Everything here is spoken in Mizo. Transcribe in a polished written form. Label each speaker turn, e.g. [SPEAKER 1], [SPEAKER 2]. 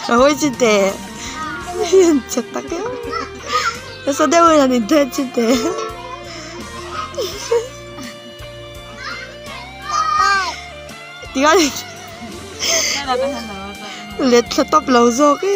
[SPEAKER 1] Hawi chi teh chhe tak em nasa deuhin an inthen chi teh. Tikhan let thla tawp lo zawk e.